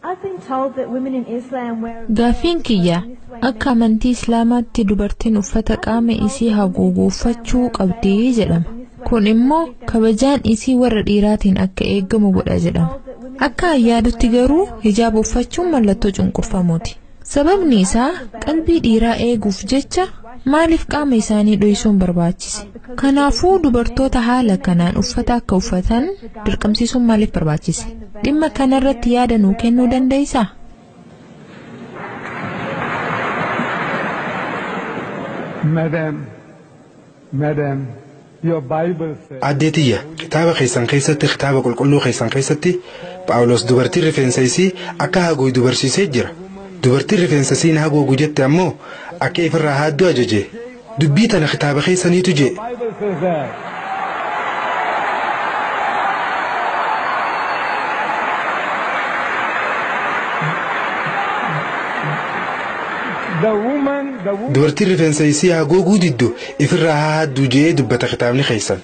I've been told that women in Islam wear a Gaaffiin kiyya akka amantii Islaamaatti dubartiin uffata qaama isii haguugu uffachuu qabdii jedhama. Kun immoo kabajaan isii warra dhiiraatiin akka eegamu godha jedhama. Akka ayyaadutti garuu hijaaba uffachuun mallattoo cunqurfamuuti. Sababni isaa qalbii dhiiraa eeguuf jecha maaliif qaama isaanii dhoysuun barbaachise? Kanaafuu dubartoota haala kanaan uffata akka uffatan dirqamsiisuun maaliif barbaachise? Dhimma kanarratti yaada nuu kennuu dandeessaa? Madam, madam, your Bible says. Addee tiyya kitaaba keessan keessatti kitaaba qulqulluu keessan keessatti Phaawulos dubartiin rifeensa isii akka haguugdu barsiisee jira. Dubartiin rifeensa isiin haguugu jette ammoo akka ifirraa haadduu ajaje. Dubbii tana kitaaba keessaniitu jee. Bible says that. The woman, the woman Dubartiin rifeensa isii haguuguu diddu ifirraa haa haadduu jee dubbata kitaabni keessan.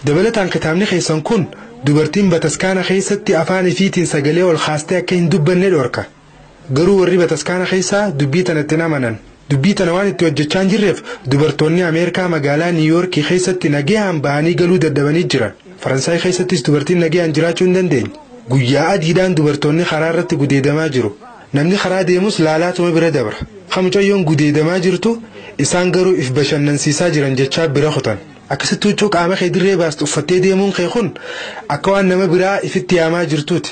Dabalataan kitaabni keessan kun dubartiin bataskaana keessatti afaan ifiitiin sagalee ol kaastee akka hin dubbanne dhorka. Garuu warri bataskaana keessaa dubbii tanatti hin amanan. Dubbii tana waan itti hojjechaa hin jirreef dubartoonni Ameerikaa magaalaa Niiwuyoorkii keessatti nagayaan bahanii galuu dadhabanii jiran. Faransaay keessattis dubartiin nagayaan jiraachuu hin dandeenye. Guyyaa adiidhaan dubartoonni karaa irratti gudeedamaa jiru. Namni karaa deemus laalaatuma bira dabra. Mucayyoon gudeedamaa jirtu isaan garuu if bashannansiisaa jiran jechaa bira kutan. Akkasitti huccuu qaama kee dirree baastu uffattee deemuun kee kun akka waan nama biraa ifitti yaamaa jirtuuti.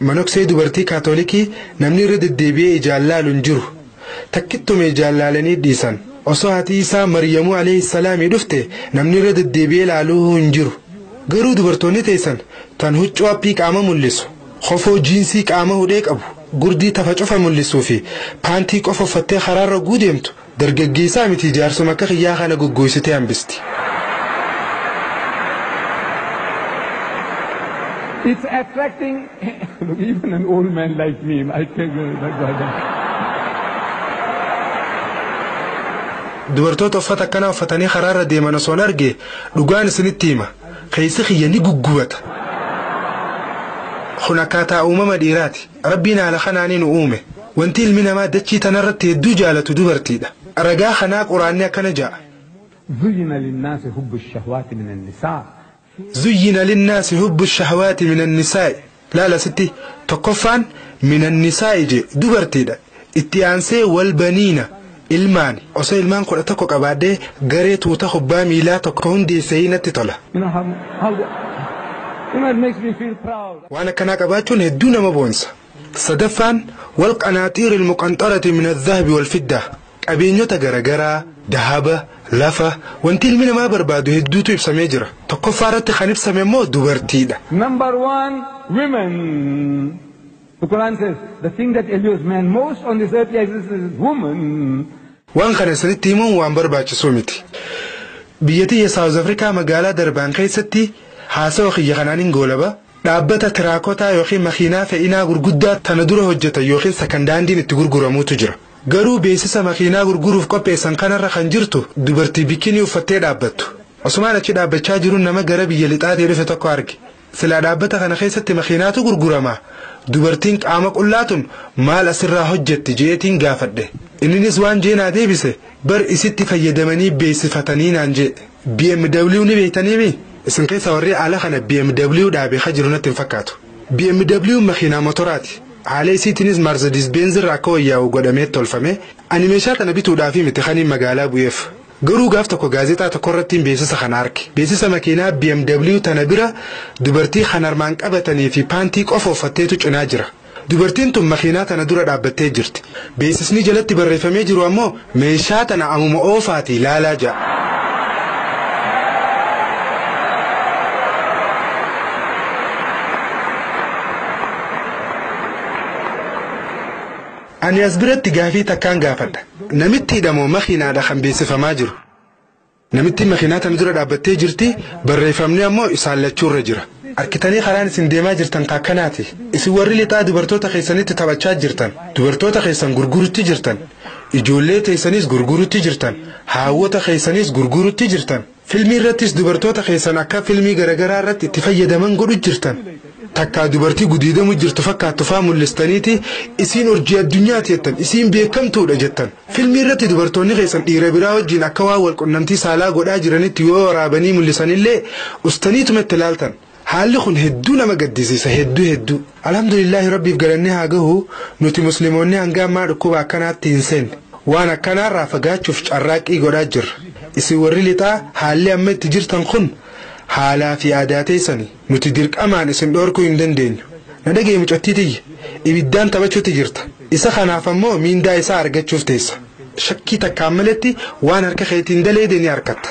Manoksee dubartii kaatolikii namni irra deddeebi'ee ijaan laalu hin jiru. Takkittume ijaan laalanii dhiisan. Osoo haati isaa Maryamuu alayhi salaamii dhufte namni irra deddeebi'ee laaluu hin jiru. Garuu dubartoonni teessan tan huccuu appii qaama mul'isu, kofoo jiinsii qaama hudhee qabu, gurdii tafa cufa mul'isuu fi paantii qofa uffattee karaarra guudeemtu dargaggeessaa miti jaarsuma akka kiyyaa kana goggoysitee hambisti. It's attracting, look, even an old man like me, I can, Dubartoota uffata akkanaa uffatanii karaarra deeman osoo hin arge dhugaan isinitti hima. Keessi kiyya ni guggubata. Kun akkaataa uumama dhiiraati. Rabbiin haala kanaanii nu uume. Wanti ilmi namaa dachii tanarratti hedduu jaalatu dubartiidha. Ragaa kanaa quraanni akkana ja'a. زين للناس حب الشهوات من النساء زين للناس حب الشهوات من النساء laala sitti tokkoffaan من النساء je dubartiidha itti aansee والبنين ilmaan osoo ilmaan 11 qabaadhee garee tuuta kubbaa miilaa tokko hundeessee natti tola. You know how the, you know, it makes me feel proud. Waan akkanaa qabaachuun hedduu nama boonsa. Sadaffaan والقناطير المقنطرة من الذهب والفضة qabeenyota garagaraa dahaba lafa wanti ilmi namaa barbaadu hedduutu ibsamee jira. Tokkoffaa irratti kan ibsame immoo dubartiidha. Number one, women. The Quran says the thing that allures man most on this earthly existence is woman. Waan kana isinitti himuun waan barbaachisuu miti. Biyya tiyya Saawuz Afrikaa magaalaa Darbaan keessatti haasawa kiyya kanaan hin goolaba. Dhaabbata tiraakotaa yookiin makiinaa fe'inaa gurguddaa tana dura hojjetan yookiin sakandaandiin itti gurguramuutu jira. Garuu beeksisa makiinaa gurguruuf qopheessan kanarra kan jirtu dubartii bikinii uffattee dhaabbattu. Osumaan achi dhaabbachaa jiruun nama gara biyya lixaatee dhufe tokko arge. Silaa dhaabbata kana keessatti makiinaatu gurgurama. Dubartiin qaama qullaatun maal asirraa hojjetti jeetiin gaafadhe. Inninis waan jeenaa deebise bar isitti fayyadamanii beeksifatanii naan jee. BMW ni beektaniimi? Isin keessa warri ala kana BMW dhaabee ka jiru natti hin fakkaatu. BMW makiinaa motoraati. Haala isiitiinis Mercedes Benz irraa akka wayyaa'u godhamee tolfame. Ani meeshaa tana bituudhaafi miti kaniin magaalaa bu'eef. Garuu gaaf tokko gaazexaa tokko irratti beeksisa kana arge. Beeksisa makiinaa BMW tana bira dubartii kan harmaan qabatanii fi paantii qofa uffatteetu cinaa jira. Dubartiin tun makiinaa tana dura dhaabbattee jirti. Beeksisni jalatti barreeffamee jiru ammoo meeshaa tana amuma oofaati ilaalaa ja'a. Ani as biratti gaafii takkaan gaafadha. Namittiidha moo makiinaadha kan beeksifamaa jiru? Namittiin makiinaa tana dura dhaabbattee jirti barreeffamni ammoo isaan lachuurra jira. Arkitanii karaan isin deemaa jirtan taakkanaati. Isin warri lixaa dubartoota keessanitti taphachaa jirtan. Dubartoota keessan gurgurutti jirtan. Ijoollee teessanis gurgurutti jirtan. Haawwota keessanis gurgurutti jirtan. Filmii irrattis dubartoota keessan akka filmii garaagaraa irratti itti fayyadaman godhu jirtan. Takkaa dubartii gudeedamu jirtu fakkaattu faa mul'istaniiti isiin urjii addunyaati jettan, isiin beekamtuudha jettan. Filmii irratti dubartoonni keessan dhiira biraa wajjin akka waan wal qunnamtii saalaa godhaa jiranitti yoo waraabanii mul'isanillee ustaniituma itti ilaaltan. Haalli kun hedduu nama gaddisiisa, hedduu hedduu. Alhamdulillaahi, Rabbiif galanni haa gahu, nuti Musliimoonni hanga ammaa dhukkuba akkanaatti hin seenne. Waan akkanaarraa fagaachuuf carraaqqii godhaa jirra. Isin warri lixaa haalli amma itti jirtan kun haalaa fi aadaa teessani. Nuti dirqamaan isin dhoorkuu hin dandeenyu. Na dhagaye mucattii tiyya, ibiddaan taphachuutti jirta. Isa kanaaf ammoo miindaa isaa argachuuf teessa. Shakkii takkaan malatti waan harka keetiin daleede ni argatta.